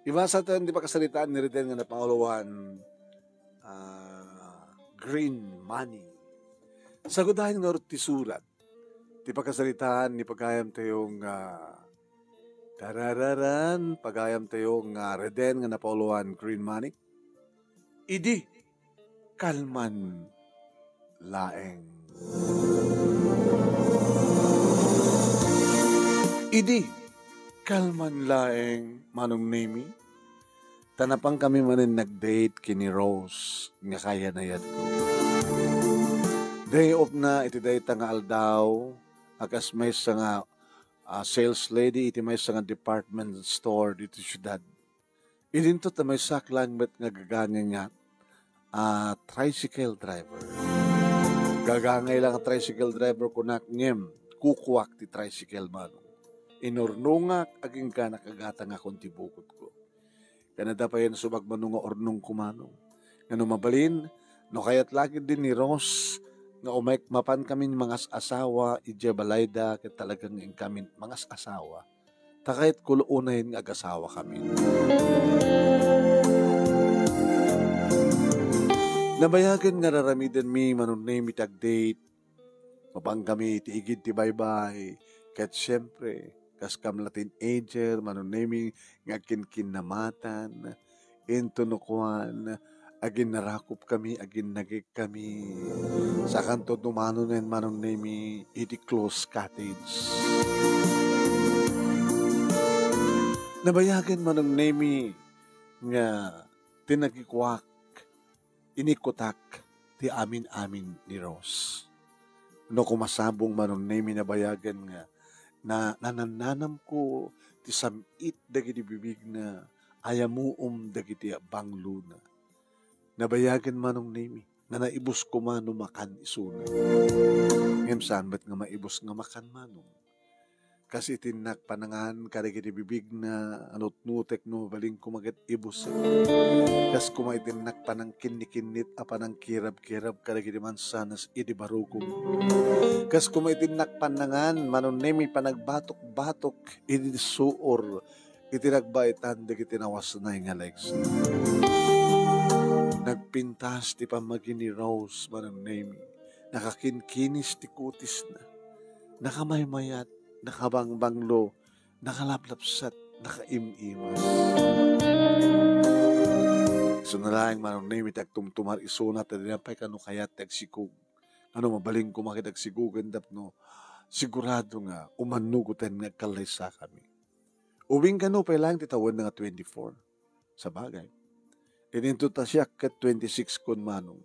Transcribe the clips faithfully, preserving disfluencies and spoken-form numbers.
Ibasa tayo ti pakasaritaan ni Reden nga napauluan, ah, Green Money. Sagudayen ngarud ti surat. Ti pakasaritaan ni pagayam tayo nga tarararan, pagayam tayo nga Reden nga napauluan Green Money. Idi kalman laeng. Idi kalman laeng, Manong Nemi, ta napan kami manen nag-date ken ni Rose nga kayanayatko. Day off na iti dayta nga aldaw, a kas maysa nga, ah, sales lady iti maysa nga department store ditoy siudad. Idinto ta maysak laeng met nga gagangayngat a tricycle driver. Gagangay la nga tricycle driver kunak ngem kukuak ti tricycle, Manong. Inurnongak agingga nakagatangakon ti bukotko. Ken adda pay subagmano nga urnongko, Manong. Nga no mabalin, no kayat la ketdi ni Rose nga umayk-, mapan kami mangas-asawa idiay balayda ket talaga nga inkami mangas-asawa. Ta kayatko la unayen nga agasawa kami. Nabayagen nga raramidenmi, Manong Nemi, ti ag-date. Mapan kami iti igid ti baybay. Ket siempre, kas kam la teenager, Manong Nemi, nga kinkinnamatan. Intono kuan, aginnarakop kami, aginnagek kami. Sakanto dumanonen, Manong Nemi, iti Close Cottage. Nabayagen, Manong Nemi, nga tinagikuak, inikutak ti amin-amin ni Rose. No kumasabong, Manong Nemi, nabayagen nga na-, nanannanamko ti sam-it dagiti bibigna, ayamuom dagiti banglona. Nabayagen, Manong Nemi, nga naibus koma no makan isuna. Ngem saan met nga maibus nga makan, Manong. Kas iti innak panangan kadagiti bibigna a nutnutek no mabalin koma ket ibusek. Kas koma iti innak panangkinnikinnit a panangkirabkirab kadagiti mansanas idi barugom. Kas koma iti innak panangan, Manong Nemi, panagbatok-batok idi suor iti nagbaitan dagiti nawasnay nga legs. Nagpintas ti pammagi ni Rose, Manong Nemi. Nakakinkinis ti kutisna. Nakamaymayat, nakabangbanglo, nakalaplapsat, nakaim-imas. Isu na laeng, Manong Nemi, ti agtumtumar isuna ta dina pay kano kayat ti agsikog. Ano, mabalin koma ket agsikogen tapno sigurado nga umannugoten nga agkallaysakami. Ubing kano pay laeng ti tawenna nga twenty-four. Sabagay, ininto ta siak ket twenty-six kon, Manong,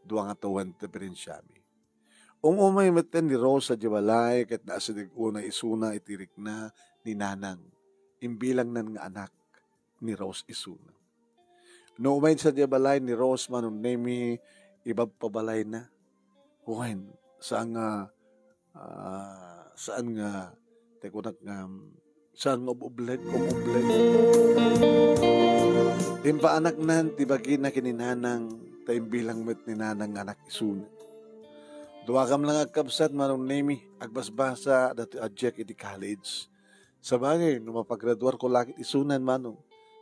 dua nga tawen ti diperensiami. Um-umay metten ni Rose idiay balay ket naasideg unay isuna iti rikna ni Nanang. Imbilangnan nga anak ni Rose isuna. No umaysa idiay balay ni Rose, Manong Nemi, ibabbabalayna. Wen, saan nga, ah, saan nga, ti kunak nga, saan nga ubleg, umubleg. Impaanaknan ti bagina ken ni Nanang, ta imbilang met ni Nanang nga anak isuna. Duakam lang agkabsat, Manong Nemi, agbasbasa, datoy a diak iti college. Sabagay, no mapagraduarko la ket isunan, Manong,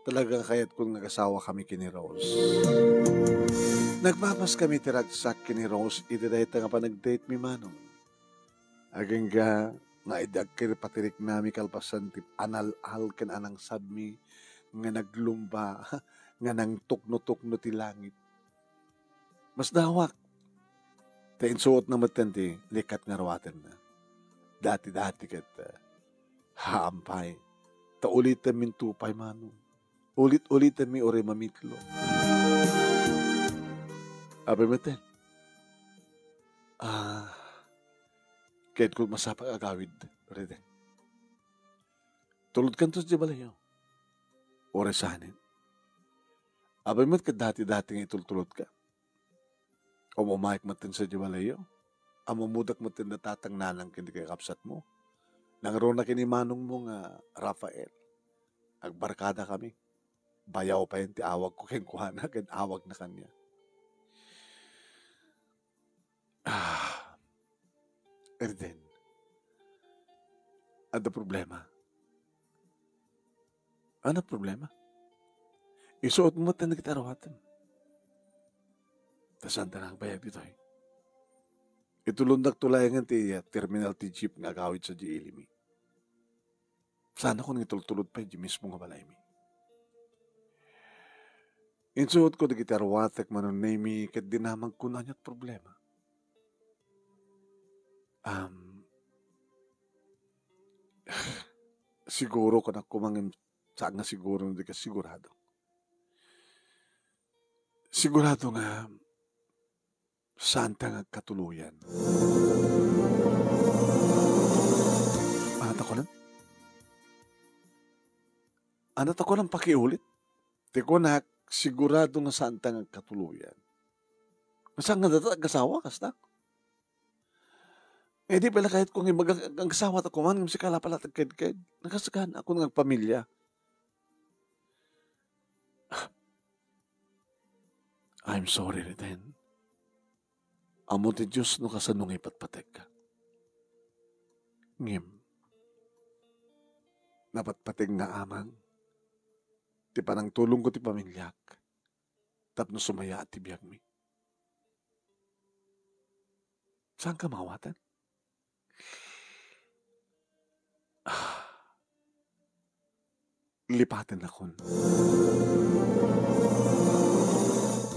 talaga nga kayatkon nga agasawa kami ken ni Rose. Nagpapas kami ti ragsak ken ni Rose iti dayta nga panagdate mi, Manong. Agingga nga idi agkirpatiriknami kalpasan ti anal-al ken anangsabmi nga naglumba, nga nangtuknotukno ti langit. Masdawak. Ta insuotna metten ti likat nga ruatenna. Dati-dati ket, eh, haam pay. Ta ulitemmi intoy pay, Manong. Ulit-ulitenmi uray mamitlo. Apay metten. Ah, ket kung masapag agawid, Reden. Tulodkanto idiay balayyo. Uray sanen. Apay met ket dati-dati nga itultulodka. Umumay metten idiay balayyo. Ammomok metten da tatang, nanang ken di kakabsatmo. Nangruna ken ni manongmo nga Rafael. Agbarkadakami. Bayaw pay ti awagko kenkuana ken awagna kaniak. Ah, Erden, adda problema. Ano problema? Isuot mo met dagiti aruatem. Ta saanta nga agbayag ditoy. Itulondakto laengen ti, ah, terminal ti jeep nga agawid sadiay ilimi. Saanakon nga itultulod pay idiay mismo nga balaymi. Insuotko dagiti aruatek, Manong Nemy, ket dinamagko no ania't problema. Um, siguro, kunak koma, ngem saan nga siguro no di ka sigurado. Sigurado nga saanta nga agkatuloyan. Ania ta kunak? Ania ta kunak pakiulit? Ti kunak, sigurado nga saanta nga agkatuloyan. Saan nga dayta agasawa, kasta? Eh, di pala kayatko nga mag-, ag-, agasawa ta kuman, ngem sika la pala ti agkedked. Nakasagana ako nga agpamilya. I'm sorry, Reden. Ammo ti Dios no kasano nga ipatpategka. Ngem, napatpateg nga amang ti panangtulongko ti pamiliak tapno sumayaat ti biagmi. Saanka maawatan? Ah, lipatennakon.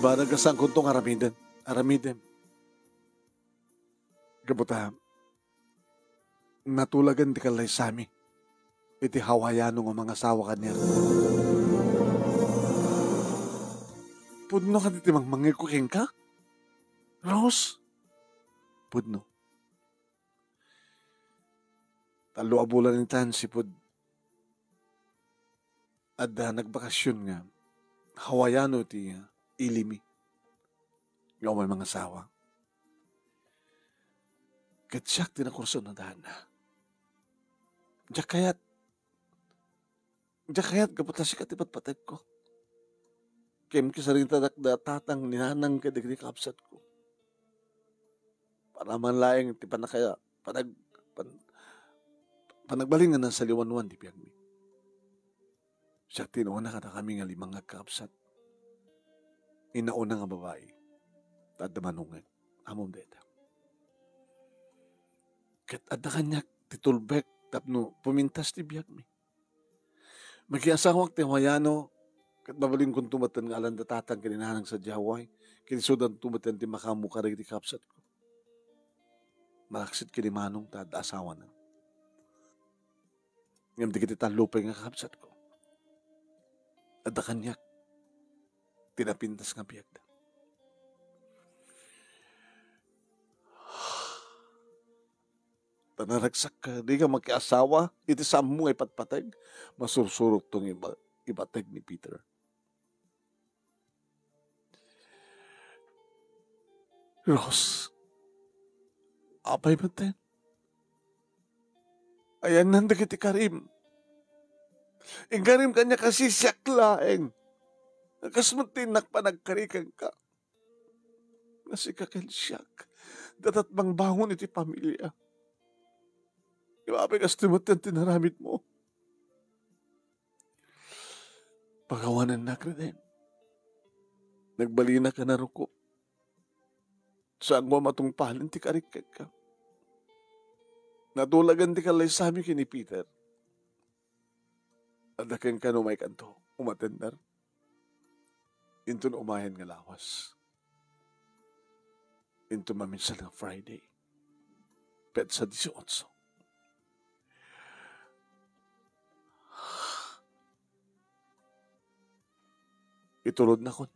Banag a saankonto nga aramiden, aramidem. Gapu ta, natulagan ti kallaysami iti Hawaiano nga mangasawa kaniak. Pudno kadi ti mangmangegko kenka, Rose? Pudno. Tallo a bulan itan, sipud adda nagbakasyon nga Hawaiano ti ilimi nga umay mangasawa. Ket siak ti nakurson a daanna. Diak kayat, diak kayat gapu ta sika ti patpategko. Ket kasaritadak da tatang ni nanang ket dagiti kabsatko. Para man laeng ti panaka-, panag-, pan-, panagbalin nga nasaliwanwan ti biagmi. Siak ti inuna kadakami nga lima nga agkakabsat. Inauna nga babai, ta adda manongek. Ammom dayta. Ket adda kaniak ti tulbek tapno pumintas ti biagmi. Makiasawak ti Hawaiano, ket mabalinkonto met nga alanda tatang ken ni nanang sadiay Hawaii, ket isudanto met ti makaammo kadagiti kabsatko. Malaksid ken ni Manong ta adda asawana. Ngem dagiti tallo pay nga kabsatko, adda kaniak ti napintas nga biagda. Ta naragsakka, dika makiasawa iti saanmo nga ipatpateg, masursurokto nga iba-, ipateg ni Peter. Rose, apay metten? Ayannan dagiti karim. Inkarim kaniak a siak laeng. Kas met ti innak panagkari kenka. Nga sika ken siak, datat mangbangon iti pamilia. Ibabaga kasta met ti naramidmo. Pagawanennak, Reden. Nagbalinak a naruko. Saanko a matungpalen ti karik kenka. Natulagan ti kallaysami ken ni Peter. Adda kenka no maykanto, umatender. Inton umayen nga lawas. Inton maminsan nga Friday. Petsa dieciocho. Itulodnakon.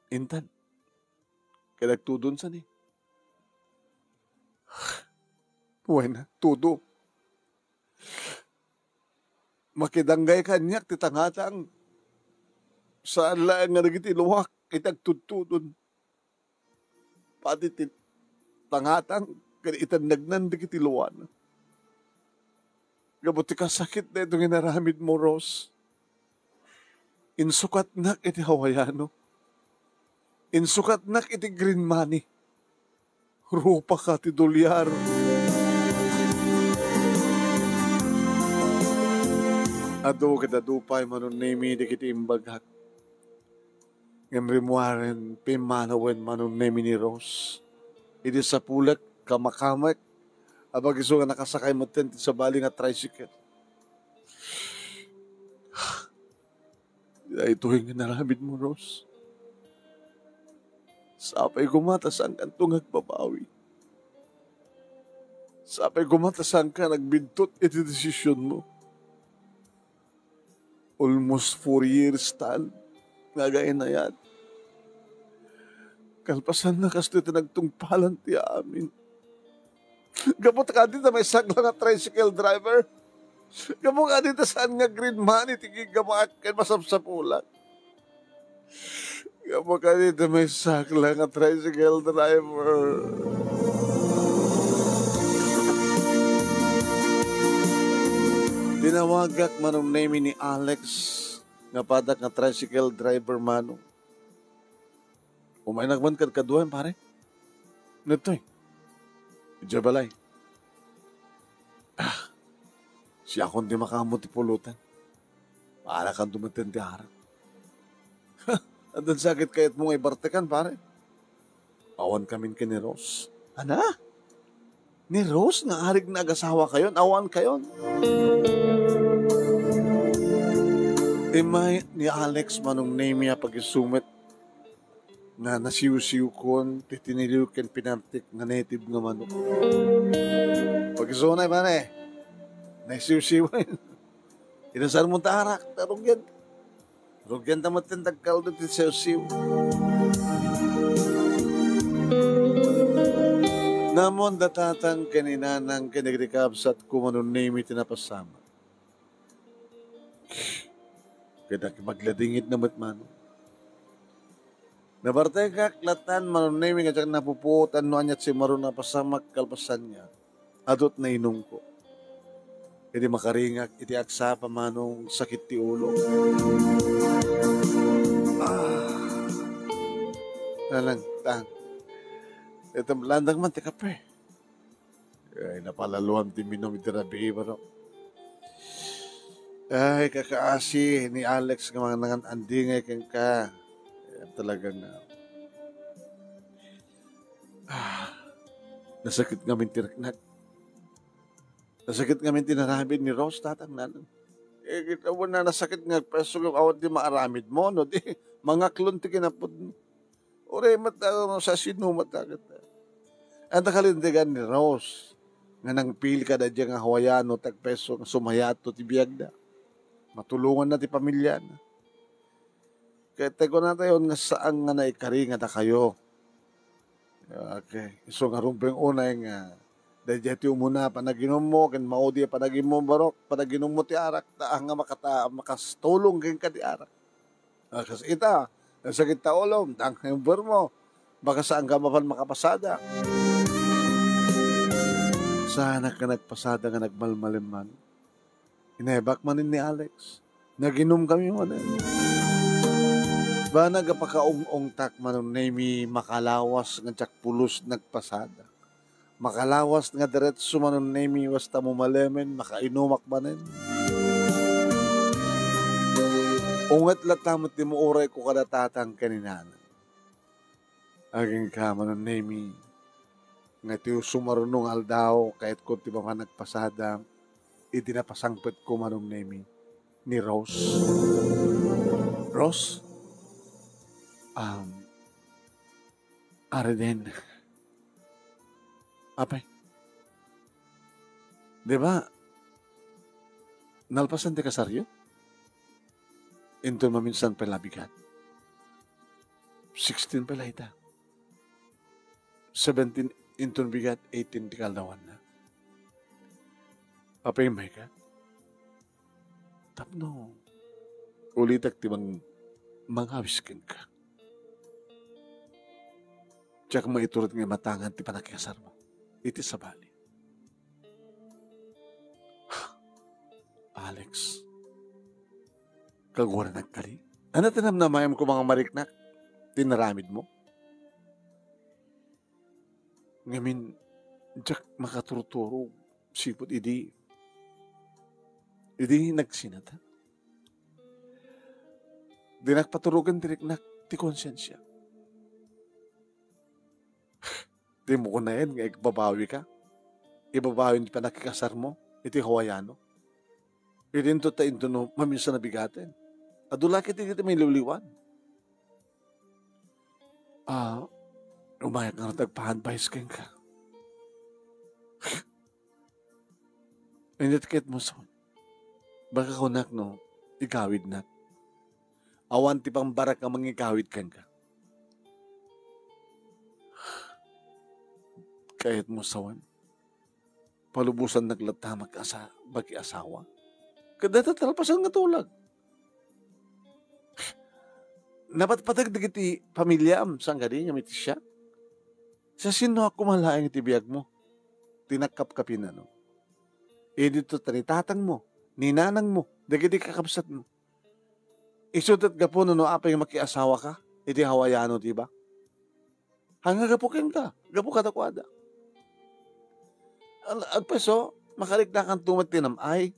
Intan. Kay nagtudon sani. Wen, tudo. Makidanggay kaniak ti tangatang. Saan laeng nga dagiti luak iti agtudtudon. Pati ti tangatang ken itennegnan dagiti luana. Gapu ti kasakit daytoy nga inaramidmo, Rose. Insukatnak iti Hawaiano. Insukatnak iti green money. Rupaka ti dolyar. Adu ket adu pay, Manong Nemi, dagiti imbagak. Ngem rimmuaren, pimmanawen, Manong Nemi, ni Rose. Idi sapulek, kamakamek, a pagisu nga nakasakay metten ti sabali nga tricycle. Daytoy nga inaramidmo, Rose. Sapay koma ta saankanto nga agbabawi. Sapay koma ta saanka nga agbintot iti desisionmo. Almost four years tan nga againayat. Kalpasanna, kastoy ti nagtungpalan ti amin. Gapu ta kadi ta maysaklang a tricycle driver. Gapu kadi ta saan nga green money ti giggamak ken masapsapulak. Gapu kadi ta maysaklang a tricycle driver. Tinawagak, Manong Nemi, ni Alex nga padak nga tricycle driver, Manong. Umaynak man kadkaduayo, pare. Ditoy. Idiay balay. Ah, siakon ti makaammo ti pulutan. Maarakanto metten ti arak. Addan sakit kayatmo nga ibartekan, pare. Awan kamin ken ni Rose. Ana? Ni Rose nga arik nga agasawakayon, awankayon? Immay ni Alex, Manong Nemi, a pagisu met nga nasiwsiwkon ti tiniliw ken pinartik nga native nga manok. Pagisuna, pare. Nasiwsiw. Inasar mo ta arak, ta rugian. Rugian ta met ti agkaldo ti siwsiw. Naammoan da tatang ken inanang ken dagiti kabsatko, Manong Nemi, ti napasamak. Ket nakipagladingitna met, Manong. Nabartekak latan, Manong Nemi, nga diak napupuotan no ania ti simmaruno a napasamak kalpasan nga adu ti nainumko. Idi makaringak iti agsapa, Manong, sakit ti ulo. Ah. Nanang, tang. Iti landang man ti kape. Ay, napalaluan ti minum iti rabii, baro. Ay, kakaasi ni Alex nga mangan-andingay kenka. Ay, talaga nga. Ah, nasakit ngamin ti riknak. Nasakit ngamin ti inaramid ni Rose, tatang, nanang. Eh, kita mo na nasakit nga peso nga awan ti maaramid mo, no? Di, mangaklon ti kinapudno. Uray met, ah, sa sino met, ah, ket, ah. Anta kalintegan ni Rose nga nangpili kada dia nga Hawaiano ti agpeso nga sumayatto ti biagda. Matulonganna ti pamiliana. Ket ti kunatayon nga saan nga naikari nga dakayo. Okay. Isu nga rumbeng unay nga daydiay ti umuna panaginummo ken maudi a panaginummo, barok, panaginummo ti arak, ta nga makata-, makastulong kenka ti arak. A, kas ita, nasakit ta ulom, tang member mo, baka saanka mapan makapasada. Saanak nga nagpasada nga nagmalmalem man. Inebak manen ni Alex. Naginum kami manen. Banag a pakaung-ungtak, Manong Nemi, makalawas nga diak pulos nagpasada. Makalawas nga diretso, Manong Nemi, basta mumalemen, makainumak manen. Unget latta met ti maurayko kada tatang ken inana. Agingga, Manong Nemi, nga iti sumaruno nga aldaw, kayatko ti mapan nagpasada, iti napasangpetko, Manong Nemi, ni Rose. Rose? Um, Arden. Apay? Di ba, nalpasan ti kasaryo? Inton maminsan pay la bigat. Sixteen pay la ita. Seventeen inton bigat, eighteen ti kaaldawanna. Apay, mayka? Tapno ulitek ti mang-, mangawis kenka. Diak maiturod nga imatangan ti pannakikasarmo iti sabali. Alex, kaguanan nagkali. Ania ti namnamaem koma nga mariknak ti inaramidmo? Ngamin, diak makaturturog sipud idi, idi nagsinata. Dinak paturogen ti riknak ti konsiensiak. Dimo kunaen nga igbabawika? Ibabawi ti pannakikasarmo iti Hawaiano? Idinto ta intono maminsan a bigaten. Adu la ketdi dagiti maliliwan. Ah, umayak ngarud agpa-advice kenka. Init ket mo son. Baka kunak no, igawidnak. Awan ti pambarak nga mangigawid kenka. Kayat mo sawen. Palubosannak latta makasa-, makiasawa. Ket dayta talpasan nga tulag. Napatpateg dagiti pamiliam, saan kadi nga mitisiak? Siasinoak koma laeng iti biagmo? Ti nagkapkapinano. Idinto ta ni tatangmo, ni nanangmo, dagiti kakabsatmo. Isu ti gapu no apay nga makiasawaka iti Hawaiano, di ba? Haan nga gapu kenka, gapu kadakuada. Al-, agpaso, makariknakanto met ti nam-ay,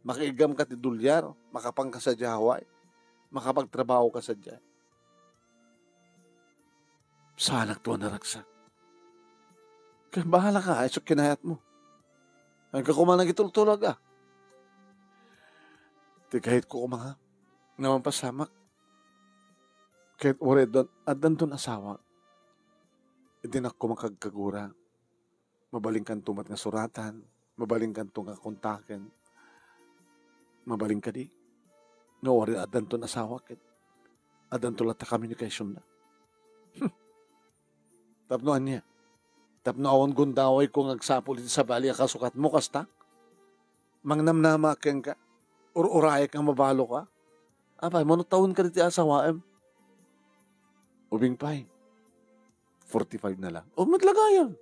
makaiggamka ti dolyar, makapanka sadiay Hawaii, makapagtrabahoka sadiay. Saanak to a naragsak. Ket bahalaka, isu kinayatmo. Haan ka koma nagitultulag, a. Ti kayatko koma nga, nga mapasamak. Ket uray addan-, addanton asawa, dinak koma kagkagura. Mabalinkanto met nga suratan, mabalinkanto nga kontaken. Mabalin kadi nga uray addanton asawa ket addanto latta communication-na. Hmm. Tapno ania? Tapno awan gundawayko nga agsapul iti sabali a kasukatmo, kasta? Mangnamnama kenka? Ur-urayak nga mabaloka? Apay, manutawenka diti asawaem? Ubing pay, forty-five na lang. O, met la gayam.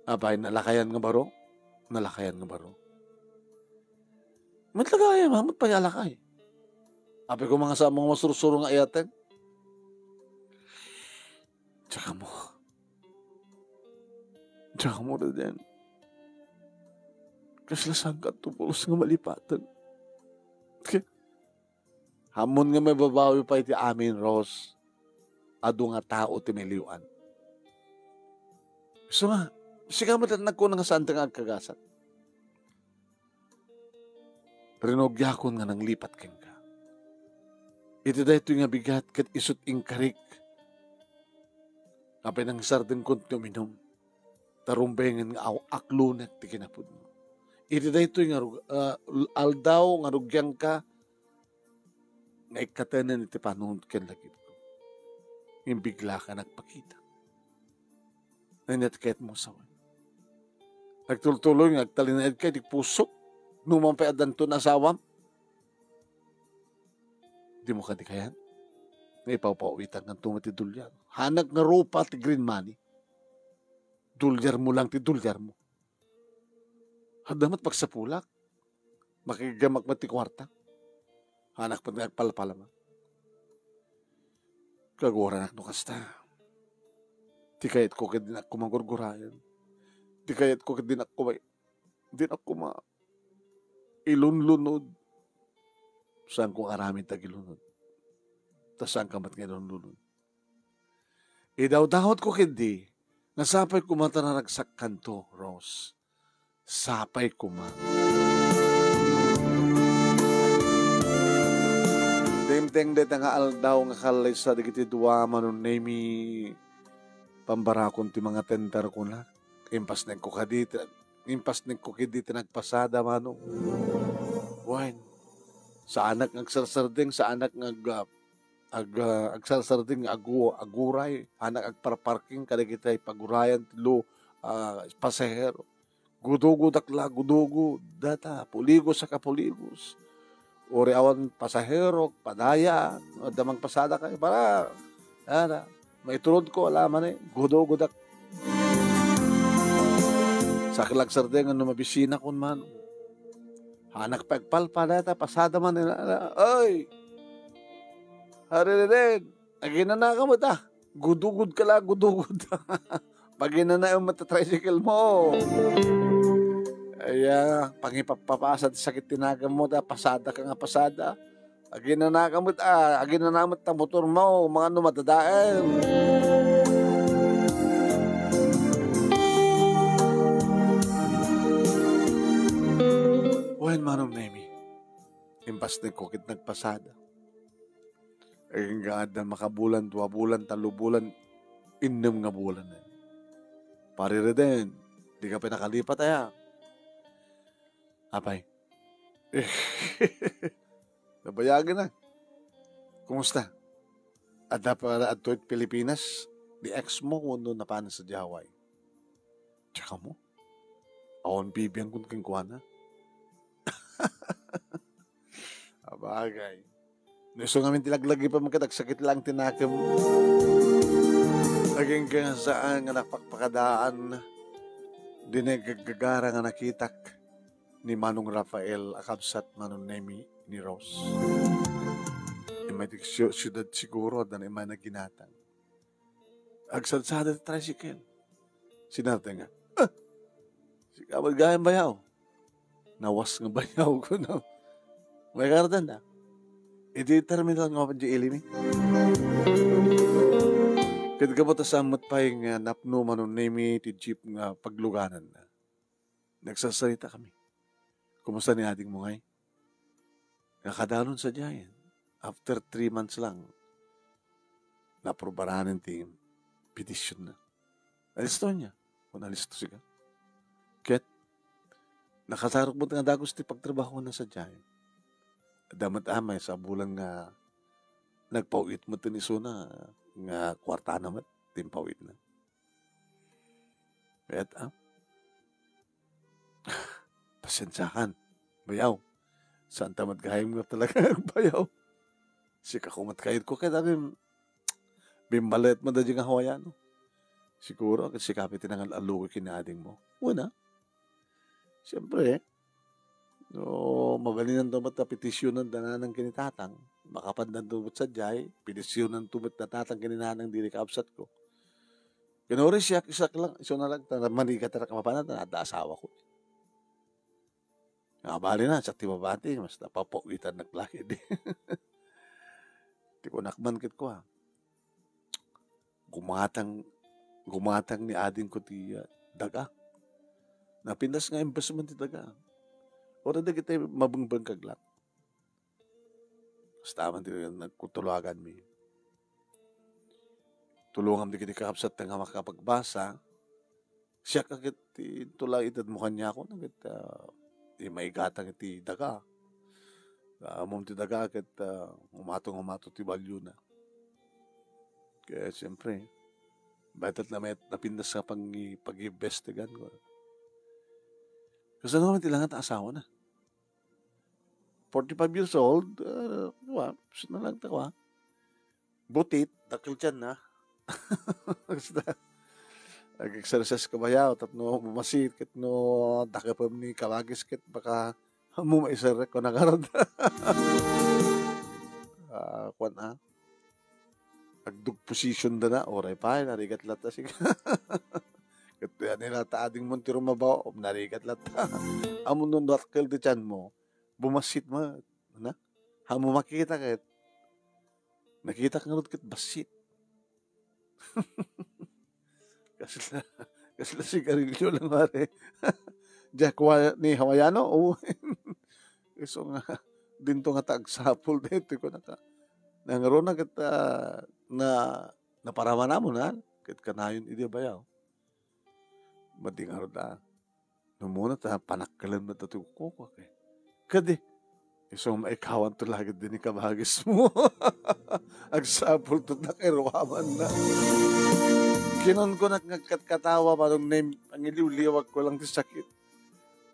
Apay, nalakayan nga baro? Nalakayan nga baro. Met la gayam, a, met pay a lakay. Apay, koma nga saan mo nga masursuro nga ayaten? Diak ammo. Diak ammo, Reden. Kasla saanka to pulos nga malipaten. Ammon nga mababawi pay ti amin, Rose. Adu nga tao ti maliw-an. Isu nga, sika met laeng nagkuna nga saanta nga agkagasat. Rinugiakon nga nanglipat kenka. Iti daytoy nga bigat ket isut' inkarik. Apay, nangsardengkon ti uminum, ta rumbengen nga aw-, aklonek ti kinapudmo. Iti daytoy nga rug-, ah, aldaw nga rugiangka, nga ikkatenen iti panunot ken lagipko. Ngem biglaka nagpakita. Ania ti kayatmo sawen? Agtultuloy nga agtalinaedka iti pusok, no man pay addanton asawam? Dimo kadi kayat nga ipawpawitankanto met ti dolyar? Haanak nga rupa ti green money. Dolyarmo lang ti dolyarmo. Adda met pagsapulak. Makiggamak met ti kuarta. Haanak met nga agpalpalama. Kaguranak no kasta. Ti kayatko ket dinak koma gurgurayan. Ti kayatko ket dinak koma, dinak koma ilunlunod. Saanko nga aramid ti agilunod. Ta saanka met nga ilunlunod. Idawdawatko ketdi nga sapay koma ta naragsakkanto, Rose. Sapay koma. Dimteng dayta nga aldaw nga kallaysa dagiti dua, Manong Nemy, pambarakon ti mangatenderko na. Impasnekko kadi ti, impasnekko ketdi ti nagpasada, Manong. Wen, saanak nga agsarsardeng, saanak nga ag-, ag-, ah, agsarsardeng nga agu-, aguray, haanak agparparking kadagiti pagurayan ti lu-, ah, pasahero. Gudugodak la, gudugod, data, puligos a kapuligos. Uray awan pasahero, padaya, adda mangpasada kay para, ada, maitulodko, ala manen, gudugodak. Saklag sardeng no mabisinakon man. Haanak pay agpalpal dayta, pasada man, ala, ala, oy! Ari Reden, aginanaka met, a. Gudugodka la, gudugod. Paginanaem met ti tricycle mo. Aya, pangipapapasa ti sakit ti nakemmo, ta pasada ka nga pasada. Aginana ka met, ah, aginana met ta motormo, mangano madadael. Wen, Manong Nemi, impasnek ko ket nagpasada. Agingga adda makabulan, dua bulan, tallo bulan, innem nga bulan. Pare Reden, di ka pinakalipat aya? Apay? Nabayagen na. Kumusta? Adda pa adtoy Pilipinas? Ni ex mo wenno napanen sa Hawaii? Tsaka mo? Awan bibiangkon kenkuana. Abagay. No isu ngamin ti laglagipem ket agsakit lang ti nakem. Agingga saan nga napakpakadaan. Di nagaggagara nga nakitak ni Manong Rafael a kabsat Manong Nemi ni Rose. Immay ti siu-, siudad siguro, adda na immay naginatang. Agsadsada ti tricycle. Sinarta nga, "Ah! Sika met gayam bayaw." Nawas nga bayaw ko na. May kardan na. Iti terminal nga mapan di ilimi. Ket gapu ta saan met pay nga napno Manong Nemi ti jeep nga pagluganan na. Nagsarsarita kami. Kumusta ni ading mo ngay? Nakadalon sadiay. After three months lang, naaprubaran ti petition na. Alisto niya. Kung alisto sika. Ket, nakatarok mo nga dagus ti pagtrabaho na sadiay. Damat amay sa bulan nga nagpawit mo ti isuna nga kwarta na met, timpawit na. Ket, ah, Pasiensiakan. Bayaw. Saan ta met gayam nga talaga agbayaw? Sika ko met kayat ko ket amin, bimbalet met da di nga Hawaiano. Siguro, ket sika pay ti nangal-allugi ken ni ading mo. Wen a. Siyempre, no, mabalinan to met a petisionan da nanang ken ni tatang. Makapandan to met sadiay, petisionan to met da tatang ken ni nanang diri kaabsat ko. Ken uray siak, isak lang, isuna lang, ta manigat a mapanan, ta adda asawa ko. Nga bali na, sa ti babati, mas napapawitan naglaid. Ti kunak man ket kua, gumatang, gumatang ni ading ko ti, ah, daga. Napintas nga investment ti daga. Uray dagiti mabengbengbeng kaglat. Basta man ti nagkutulaganmi. Tulongam dagiti kakabsat nga makapagbasa. Siak a ket ti intula itedmo kaniak, no, ket, ah, ti maigatang iti daga. Ammom ti daga ket, ah, umato nga umato ti valiuna. Kaya siyempre, bayat na met napintas nga pag-, pag-iimbestigan ko. Kasano man ti langat asawa na? Forty-five years old, ah, wa, sino lang ta, wa? Butit, dakkel tiyan na. Basta, ag-exercise ka bayaw, tapno bumasit, ket no dakepem ni kabagis, ket baka mo maiserrek ko nagarad. Ah, kwan, ah. Agdug position da na, uray pay, narigat latta, sige. Ket yan nila ta ading mo ti rumabaw, narigat latta. Ammom no dakkel ti tiyan mo, bumasit mo, na? Ammom makita ket, nakita ka ngarud ket bassit. Kasla, kasla sigarilyo lang, pare. Jack Wa-, ni Hawaiano, o. Isu nga, dinto nga ta agsapul daytoy ko naka. Nangruna ket, ah, na, naparamanamon, ha? Ket kanayon idi bayaw. Madi ngarud, ah. No muna ta panakkelen met datoy kukuak, eh. Kadi, isu nga maikawanto laeng daydi ni kabagismo. Agsapulto ta kay ruaman na. Kinunkunak nga agkatkatawa, Manong Nem, pangiliwliwag ko lang ti sakit.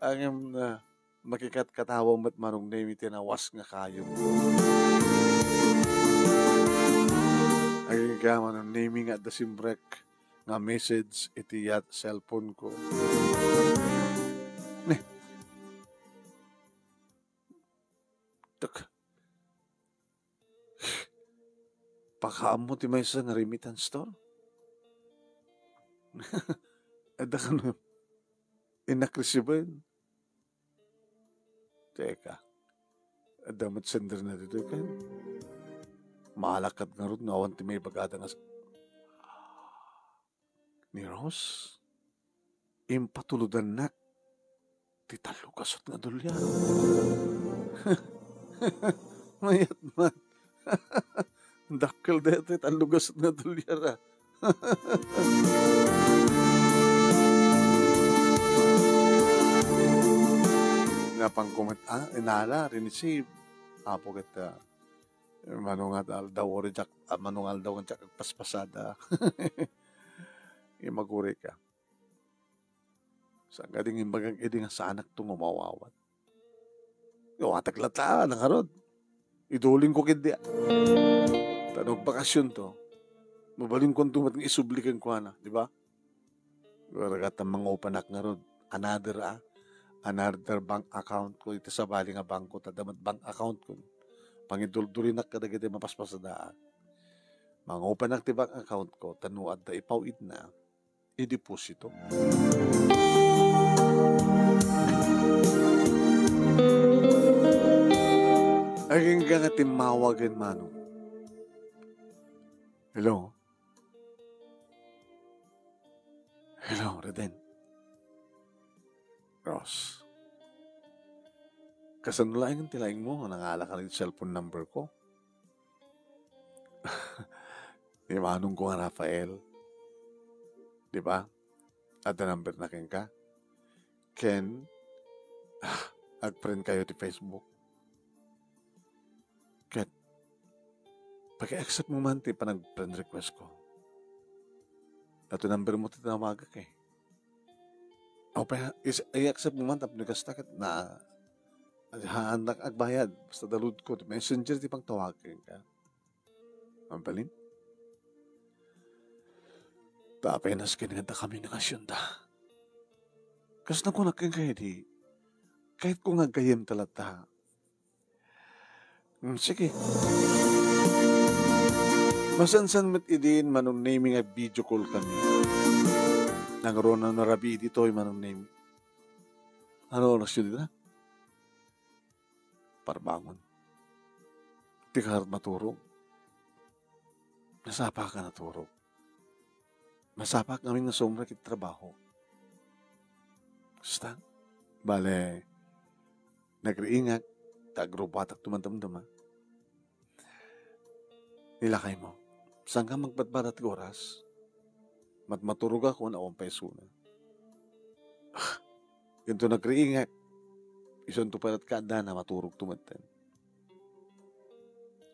Ngem, ah, makikatkatawa met, Manong Nem, iti nawas nga kayo. Agingga, Manong Nem, nga adda simrek nga message iti yat cellphone ko. Ne. Tek. Pakaammo ti maysa nga remittance store. Adda kano, innak resiben. Teka. Adda met sender na ditoy ken. Maalakad ngarud nga awan ti maibagada nga s-, ni Rose, impatulodannak ti tallo gasut nga dolyar. Mayat man. Dakkel daytoy tallo gasut nga dolyar, ah. Napangkumet, ah, inala, rinisib. Apo ket, ah, mano nga aldaw, uri diak, ah, mano nga aldaw nga diak agpaspasada. Imagurika. Saan kadi nga imbagak idi nga saanakto nga umawawat? Awatek latta, nangarud. Idulingko ketdi. Ta no agbakasionto, mabalinkonto met nga isubli kenkuana, di ba? Ragat ta mangupanak ngarud. Another, ah, another bank account ko iti sabali nga bangko, ta adda met bank account ko. Pangiduldurinak kadagiti mapaspasadaak. Mangupanak ti bank account ko, ta no adda ipaw-idna, ideposito. Agingga nga timmawag ken Manong. Hello? Hello, Reden. Rose. Kasano laeng ti laingmo nga nangala ka iti cellphone number ko? Ni manongko nga Rafael. Di ba? Adda number na kenka? Ken, ah, ag-friend kayo ti Facebook. Ket, paki-accept mo man ti panag-friend request ko. Ato number mo ti tinawagak eh. O pa, is, i-accept mo man tapno kasta ket na, haannak agbayad. Basta download ko ti messenger ti pangtawag kenka. Mabalin? Ta apenas ken nga adda komunikasionda. Kas nakunak kenka idi, kayatko nga aggayyemta latta. Hmm, sige. Masansan met idin, Manong Nemy, nga video call kami. Nangruna no rabii ditoy, Manong Nemy. Ano oras yun dita? Parbangon. Di ka maturog. Nasapa ka naturog. Masapa kami nga sumrek iti trabaho. Kasta? Bale, nagriingak, ta agrubatak ti madamdama. Ni lakaymo, saan ka magbadbada ti oras? Mat-, maturogak ken awan pay isuna. Inton nagriingak, isunto pay ket addana, maturogto metten.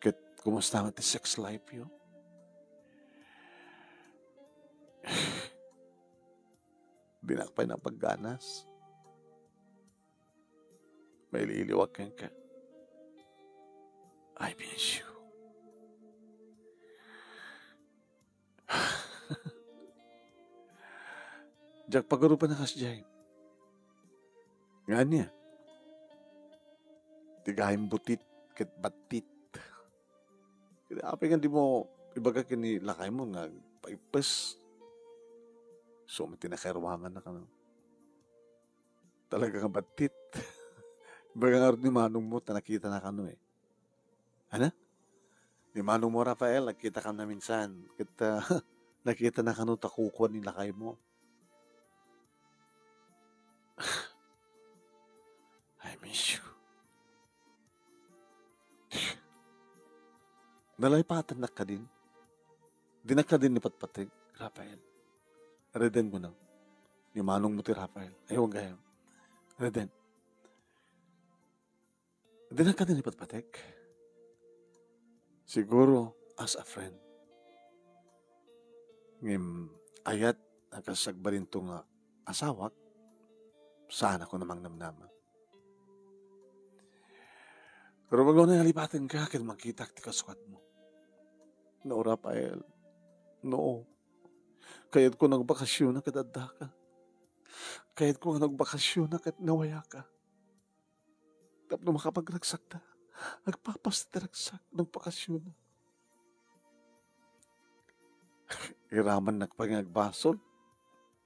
Ket kumusta met ti sex life yo? Dinak pay napagganas. Mailiwliwak kenka. I miss you. Diak pagarupan a kasdiay. Nga ania? Ti gayam butit ket battit. Ket apay nga dimo ibaga ken ni lakaymo nga paippes? Isu met ti nakairuanganna kano. Talaga nga battit. Ibaga ngarud ni manongmo ta nakitana kano eh. Ana? Ni manongmo, Rafael, nagkita kanna minsan. Ket, ah, nakitana kano ta kukuan ni lakaymo. I miss you. Nalaypatennak kadin. Dinak kadin ni patpateg, Rafael. Reden, kunam. Ni manongmo ti Rafael. Ay, huwag kayo. Reden. Dinak kadin ni patpateg. Siguro, as a friend. Ngem, ayat a kas agbalinto nga asawak, saan ako namangnamnama. Pero bago na nalipaten ka, ket makitak ti kasuatmo. No, Rafael. No. Kayatko nga agbakasyon ket addaka. Kayatko nga agbakasyon ket nawayaka. Tapno makapagragsakta, agpapasta ti ragsak no agbakasyon. Iramannak pay nga agbasol.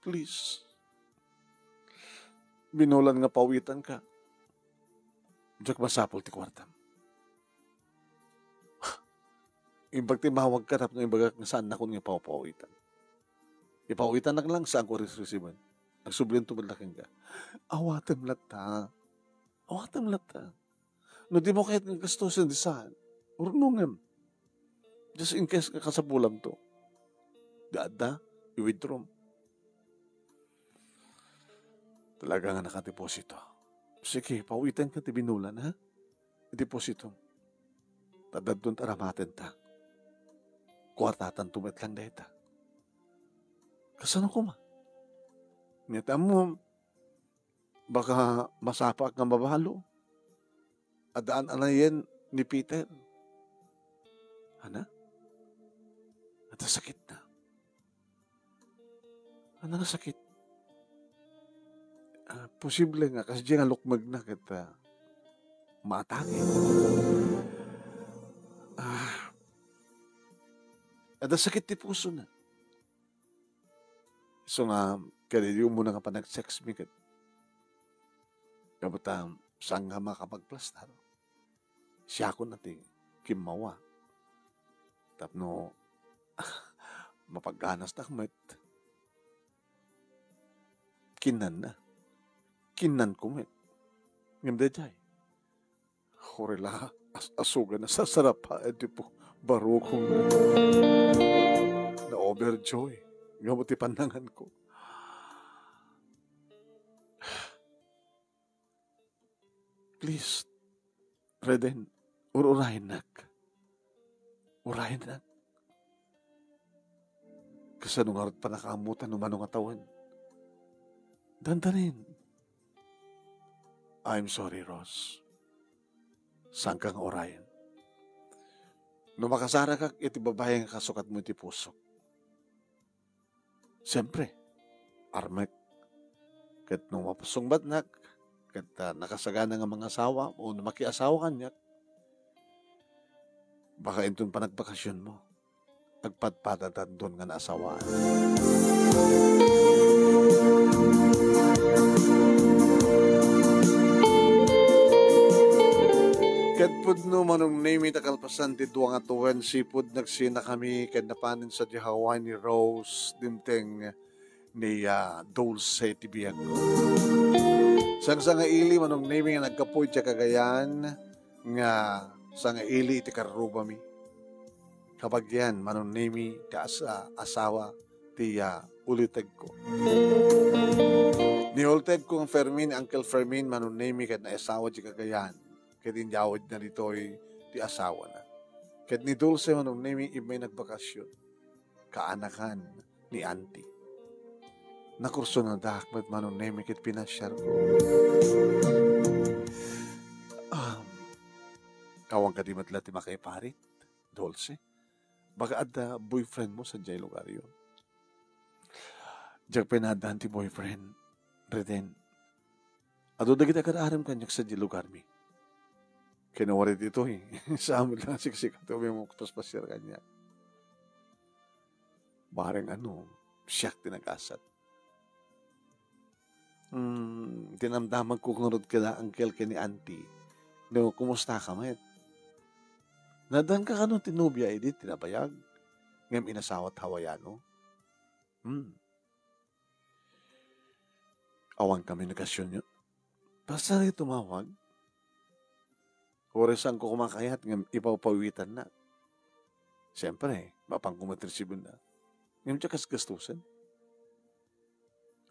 Please. Binulan nga pawitanka. Diak masapul ti kuartam. Imbag ti mawagka tapno ibagak nga saannakon nga paw-pawitan. Ipawitannak lang, saanko ris-, risiben. Agsublianto met la kenka. Awatem latta. Awatem latta. No dimo kayat nga gastusen, di saan. Urnongem. Just in case nga kasapulanto. Di adda, i-withdraw. Talaga nga nakadeposito. Sige, pawitanka ti binulan, ha? Ideposito. Ta adda adun ti aramatenta. Kuartatanto met lang dayta. Kasano koma? Ket ammom, baka masapaak nga mabalo. Addaan a nayen ni Peter. Ana? Adda sakitna. Ana nga sakit? Ah, posible nga kasdiay nga lukmegna ket, ah, maatake. Ah, adda sakit ti pusona. Isu nga, ket idi umuna nga panag-sex mi ket, gapu ta saan nga makapagplastar. Siakon a ti kimmawa. Tapno mapagganastak met. Kinnanna. Kinnanko met. Ngem daydiay. Uray la, as-, asugan a sasarap a, eh, di po, barukong na-overjoy. Ngem ti pannanganko. Please, Reden, ur-urayennak. Urayennak. Kasano ngarud pannakaammotan no mano nga tawen? Dandanin. I'm sorry, Ross. Saanka nga urayen. No makasarakak iti babai nga kasukatmo iti pusok. Siempre, armek. Ket no mapasungbatnak, ket, ah, nakasagana nga mangasawa o no makiasawa kaniak, baka inton panagbakasionmo, agpadpadatan don nga naasawaan. Ket pudno, Manong Nemy, ta kalpasan ti dua nga tawen, sipud nagsinakami ket napanen sadiay Hawaii ni Rose, dimteng ni, ah, Dulce ti biagko. Sangsangaili, Manong Nemy, nga naggapu idiay Cagayan nga sangaili iti karrubami. Kabagian, Manong Nemy, ti as-, ah, asawa ti, ah, ulitegko. Ni ulitegko nga Fermin, Uncle Fermin, Manong Nemy, ket naasawa idiay Cagayan. Ket inyawidna ditoy ti asawana. Ket ni Dulce, Manong Nemy, immay nagbakasyon. Kaanakan ni Auntie. Nakursonadak met, Manong Nemy, ket pinasiarko. Um, awan kadi met la ti makaiparit, Dulce? Baka adda boyfriendmo sadiay lugaryo? Diak pay naaddaan ti boyfriend, Reden. Adu dagiti agar-arem kaniak sadiay lugarmi. Ken no uray ditoy, saan met lang a siksika ti umay mangpaspasiar kaniak. Bareng ano, siak ti nagasat. Hmm, dinamdamagko ngarud kada Uncle ken ni Auntie no kumustaka met. Naaddaanka kano ti nobia idi ti nabayag ngem inasawat Hawaiano? Hmm. Awan komunikasionyo. Basta ray tumawag. Uray saanko koma kayat ngem ipawpawitannak. Siempre, mapanko met resibenna. Ngem diak kasgastusen.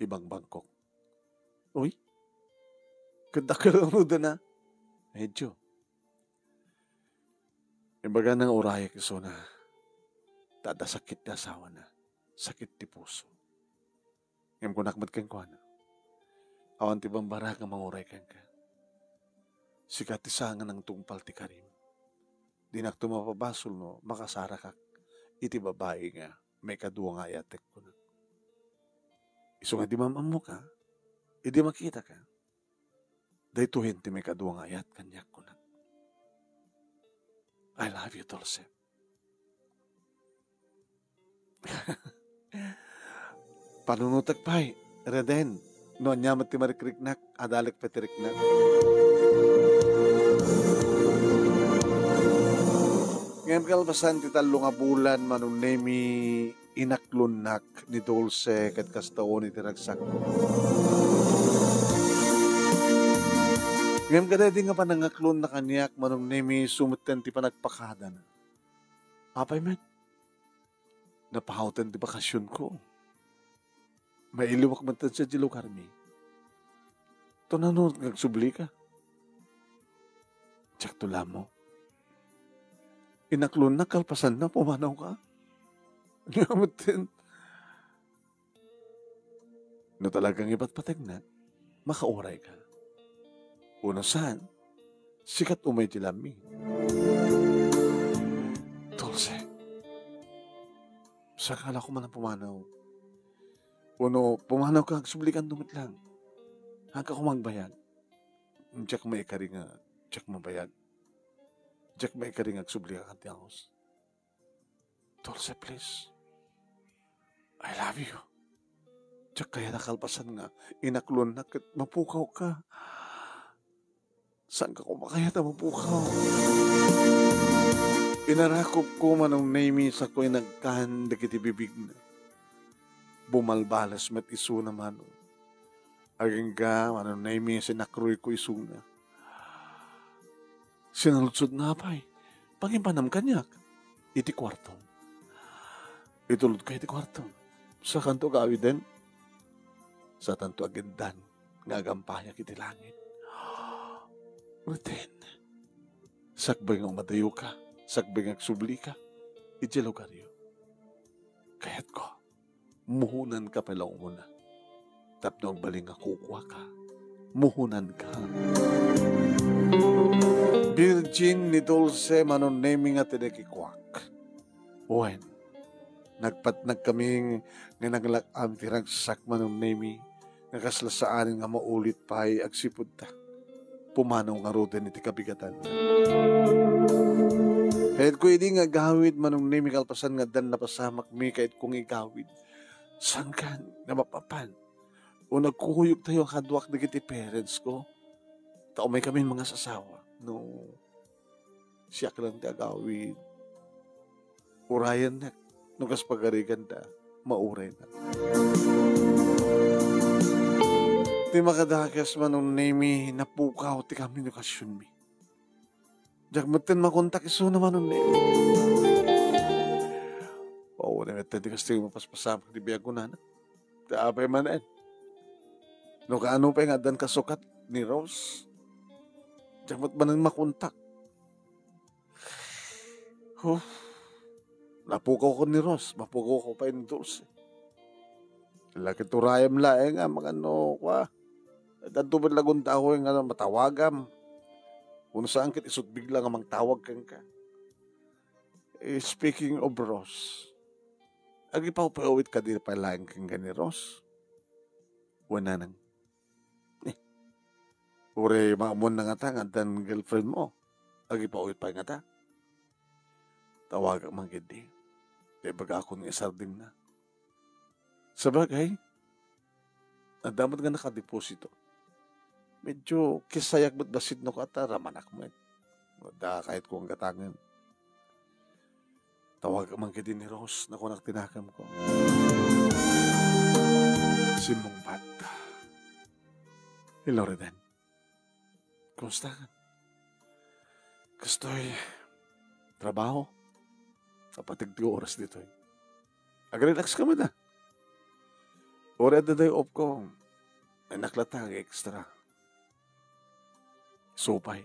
Ibangbangkok. Uy, ket dakkel a unodana. Medyo. Imbagana nga urayek isuna. Ta adda sakit ti asawana. Sakit ti puso. Ngem kunak met kenkuana, awan ti bambarak nga manguray kenka. Sika ti saan nga nangtungpal ti karim. Dinakto mapabasol no makasarakak iti babai nga maikadua nga ayatek, kunak. Isu nga idi mam-ammoka, idi makitaka, daytoyen ti maikadua nga ayat kaniak, kunak. I love you, Dulce. Panunotek pay, Reden, no ania met ti marikriknak, adalek pay ti riknak. Kalpasan ti tallo nga bulan, Manong Nemi, inaklonnak ni Dulce ket kasta unay ti ragsakko. Ngem kadaydi nga panangaklonna kaniak, Manong Nemi, isu metten ti panagpakadana. Apay met, napawten ti bakasionko. Mailiwak metten sadiay lugarmi. Tunano nga agsublika? Diakto la ammo. Inaklonnak kalpasanna, pumanawka. Ania metten? No talagang ipatpategnak, makaurayka. Wenno saan, sika met umay ti laeng. Dulce, saan ka la koma pumanaw? Wenno pumanawka, agsublikanto met laeng. Haanka koma agbayag. Diak maikari nga diak mabayag. Diak maikari nga agsublika kadagiti anos. Dulce, please. I love you. Diak kayat a kalpasan nga inaklonnak ket mapukawka. Saanka koma kayat a mapukaw? Inarakupko, Manong Nemi, sakuay nagkan dagiti bibigna. Bumalbalas met isuna, Manong. Agingga, Manong Nemi, sinakroyko isuna. Sinaludsodna pay, "Pangipanam kaniak iti kuartom." Itulodka iti kuartom. Sakanto agawiden. Satanto agiddan nga agampayak iti langit. Reten, sakbay nga umadayoka, sakbay nga agsublika idiay lugaryo, kayatko, muhonanka pay la umuna. Tapno agbalin nga kukuaka, muhonanka. Virgin ni Dulce, Manong Nemi, nga ti nakikuak. Wen, nagpatnagkami nga naglak-am ti ragsak, Manong Nemi, nga kasla saanen nga maulit pay agsipudta. Pumanaw ngaruden iti kabigatan. Kayatko idi nga agawid, Manong Nemi, kalpasan nga addan napasamakmi, kayatko nga igawid. Saan kan nga mapapan? O nagkukuyogtayo a kaduak dagiti parents ko? Ta umaykami mangasasawa. No, siak lang ti agawid. Urayennak, no kas pagariganda, mauraynak. Ti makadakes, Manong Nemi, napukaw ti komunikasionmi. Diak metten makontak isuna, Manong Nemi. Awan metten ti kastoy mapaspasamak ti biag kunana. Ta apay manen? No kaano pay nga addan kasukat ni Rose? Diak met manen makontak. Huh. Napukawko ni Rose, mapukawko pay ni Dulce. Lakit urayem laeng nga, mangano, kua. Addanto met laeng unta ako nga matawagam. Wenno saan ket isut bigla nga mangtawag kenka. Eh, speaking of Rose, agipawpawit kadi pay laeng kenka ni Rose? Wen nanang. Eh, uray maammoanna ngata nga addan girlfriend mo. Agipawit pay ngata. Tawagak man ketdi. Ta ibagakon nga isardengna. Sabagay, adda met nga nakadeposito. Medyo kisayak met bassit no kua ta ramanak met. Adda kayatko nga gatangen. Tawagak man ketdi ni Rose, nakunak ti nakemko. Simmungbat. Hello, Reden. Kumusta ka? Kastoy, trabaho. Napateg ti oras ditoy. Agrelax ka met, a. Uray adda day off ko, ay naklata ag-extra. Supay.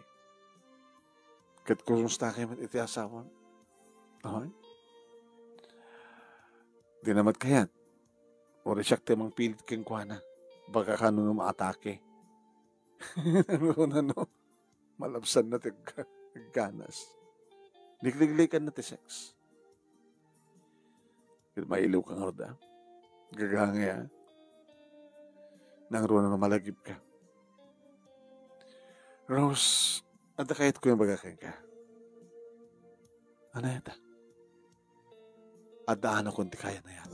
Ket kumusta kay met iti asawam? Ay? Di na met kayat. Uray siak ti mangpilit kenkuana. Baka kano no maatake. Ano na, no? Malabsanna ti agga-, agganas. Ligliglikanna ti sex. Ket mailiwka ngarud, a. Gagangay, a. Nangruna no malagipka. Rose, adda kayatko nga ibaga kenka. Ania dayta? Adda anakon ti kayan a yat.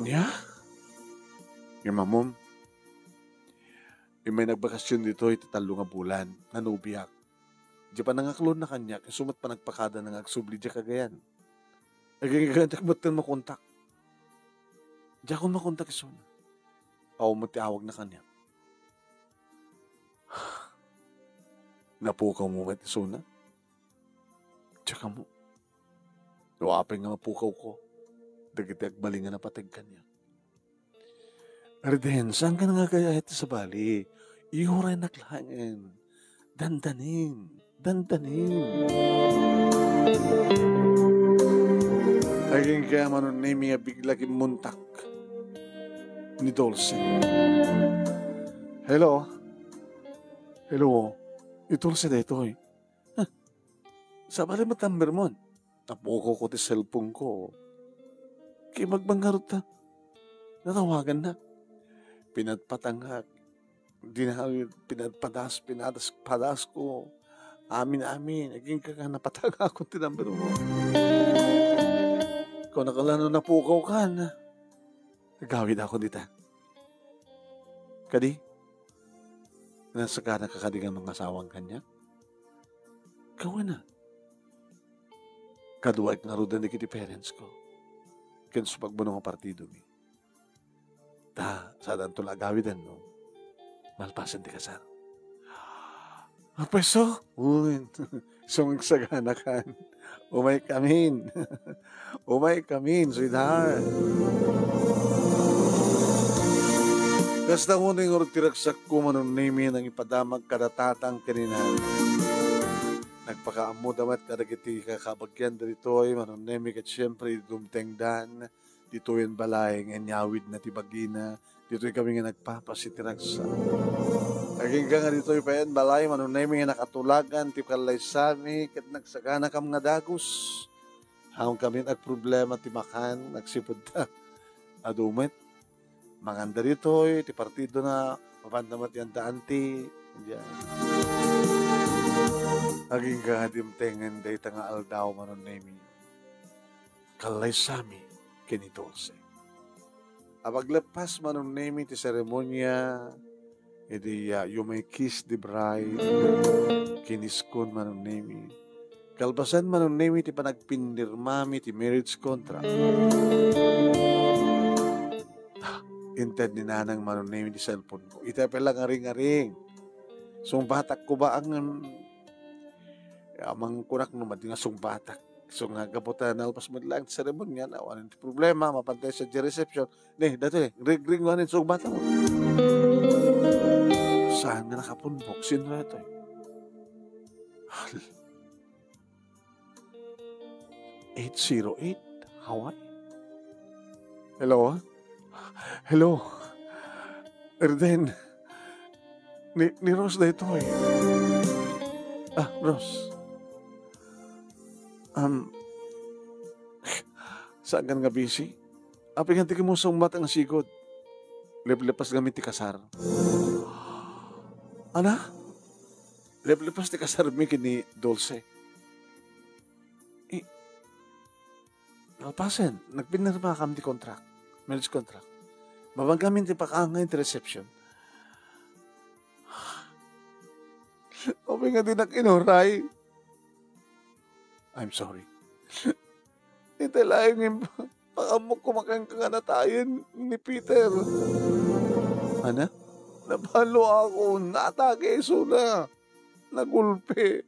Ania? Ngem ammom, immay nagbakasyon ditoy ti tallo nga bulan, nanobiak. Diay panangaklonna kaniak, isu met panagpakadana nga agsubli diay Cagayan. Agingga diak metten makontak. Diakon makontak isuna. Awan met ti awagna kaniak. Napukawmo met isuna? Diak ammo. No apay nga mapukawko dagiti agbalin nga napateg kaniak. Reden, saanka nga agayat ti sabali? Ihuray nak laengen. Dandanin. Dandanin. Agingga Manong Nemi nga bigla kimmuntak ni Dulce. Hello? Hello? Ni Dulce daytoy. Huh? Sabali met number mo. Napukawko ti cellphone ko. Kimagbang ngarud ta. Natawagannak. Pinatpatangak. Dinawid, pinatpadas, pinadas, padasko. Amin, amin. Agingga nga napatangakon ti number mo. Kunakon la no napukawkan. Agawidakon dita. Kadi, nasaganaka kadi nga mangasawa kaniak? Gayyem. Kaduaek ngaruden dagiti parents ko. Ken sumagmamano nga partidomi. Ta, saanto la agawiden no malpasen ti kasar. Apay isu? Uy, isu nga agsaganakan. Umaykamin. Umaykamin, sweetheart. Kasta mo ni ngarud ti ragsakko, Manong Nemi, nangipadamak kada tatang ken inana. Nagpakaammoda met kadagiti kakabagian ditoy, Manong Nemi, ket siempre, dumtengdan ditoy a balay nga inyawidna ti bagina, ditoy kami nga nagpapas iti ragsak. Agingga nga ditoy pay a balay, Manong Nemi, nga nakatulagan ti kallaysami ket nagsaganakam nga dagus. Awan kami agproblema ti makan, agsipud ta adu met. Manganda ditoy, ti partidona, mapanda met yan ta anti. Diyan. Agingga nga dimtengen dayta nga aldaw, Manong Nemi. Kallaysami ken ni Dulce. Apagleppas, Manong Nemi, ti seremonia, idi, ah, you may kiss the bride, kiniskon, Manong Nemi. Kalpasan, Manong Nemi, ti panagpinirmami ti marriage contract. Ah, inted ni Nanang, Manong Nemi, ti cellphone ko. Ita pay la nga ring-a-ring. Sungbatak ko ba ang, um, amang kunak no madi nga sungbatak. So nga, gapu ta nalpas met laeng ti seremonia, awan ti problema, mapantay sa di reception. Ne, datoy, ring-ring nga nin sungbatak. Saan nga nakapunbok? Sino datoy? Hal-, eight zero eight, Hawaii? Hello? Hello? Erden? Ni, ni Rose daytoy. Ah, Rose. Um, saan nga busy? Apay nga ti kimusong mata nga sigud. Leplepas kami ti kasar. Ana? Leplepas ti kasarmi ken ni Dulce. I-, Kalpasen, nagpinirmakam ti contract, marriage contract. Mapan kami ti pakaangay ti reception. Apay nga dinak inuray? I'm sorry. Ita laeng nga pakaammoka kenka nga natayen ni Peter. Ana? Nabalo ako, natake isuna. Nagulpi.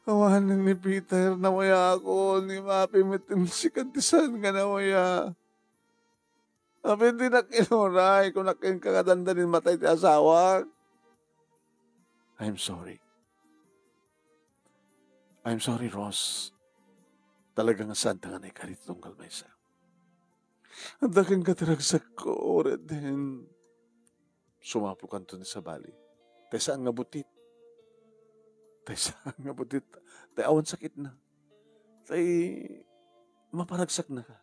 Awanen ni Peter, nawayaakon, ni Mapi met ti sika ti saan nga nawaya. Apay dinak inuray, kunak kenka nga dandanin matay ti asawak. I'm sorry. I'm sorry, Rose. Talaga nga saanta nga naikari ti tunggal maysa. Adda kenka ti ragsakko, Reden. Sumapokanto ni sabali. Tay saan nga butit. Tay saan nga butit. Tay awan sakitna. Tay maparagsaknaka.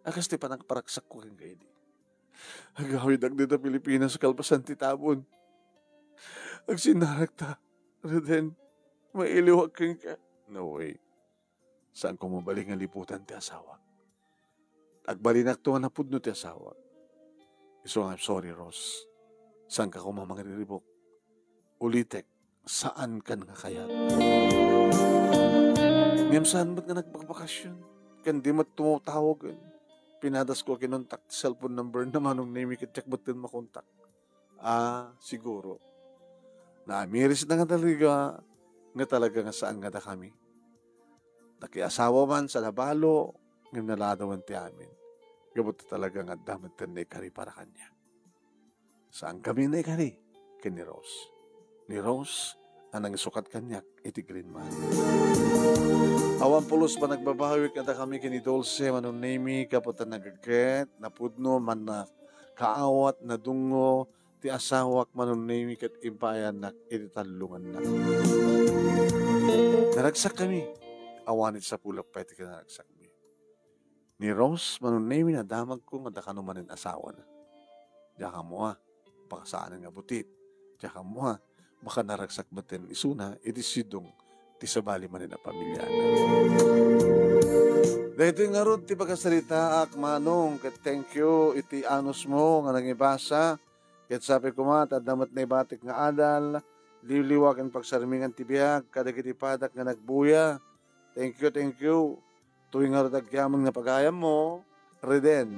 A kas ti panagparagsakko kenka idi. Agawidak dita Pilipinas kalpasan ti tabon. Agsinnarakta, Reden. Mailiwak kenka. No way. Saanko mabalin nga liputan ti asawak. Agbalinakto nga napudno ti asawak. Isu nga, I'm sorry, Rose. Saanka koma mangriribuk. Ulitek, saankan nga kayat. Ngem saan met nga nagbakbakasyon, ken di met tumatawagen. Pinadasko a kinuntak ti cellphone number na Manong Nemi ket diak metten makontak. Ah, siguro. Naamirisna nga talaga, nga talaga nga saan nga dakami. Nakiasawa man sa labalo, ngem naladawen ti amin. Gapu ta talaga nga adda metten naikari para kaniak. Saankami naikari ken ni Rose. Ni Rose a nangisukat kaniak iti Green Mile. Awan pulos a panagbabawik a dakami ken ni Dulce, Manong Nemi, gapu ta nagagget, napudno, mannakaawat, nadungngo ti asawak, Manong Nemi, ket impayannak iti tallonganna. Naragsakkami. Awan iti sapulak pay ti kinaragsakmi. Ni Rose, Manong Nemi, nadamagko nga dakano manen asawana. Diak ammo a, pakasaanen nga butit. Diak ammo a, makanaragsak metten isuna iti sidong ti sabali manen a pamiliana. Daytoy ngarud ti pakasaritaak, Manong, ket thank you iti anusmo nga nangibasa. Ket sapay koma ta adda met naibatik nga adal, liwliwa ken pagsarmingan ti biag kadagiti padak nga nagbuya. Thank you, thank you. Toy ngarud agyaman nga pagayammo, Reden.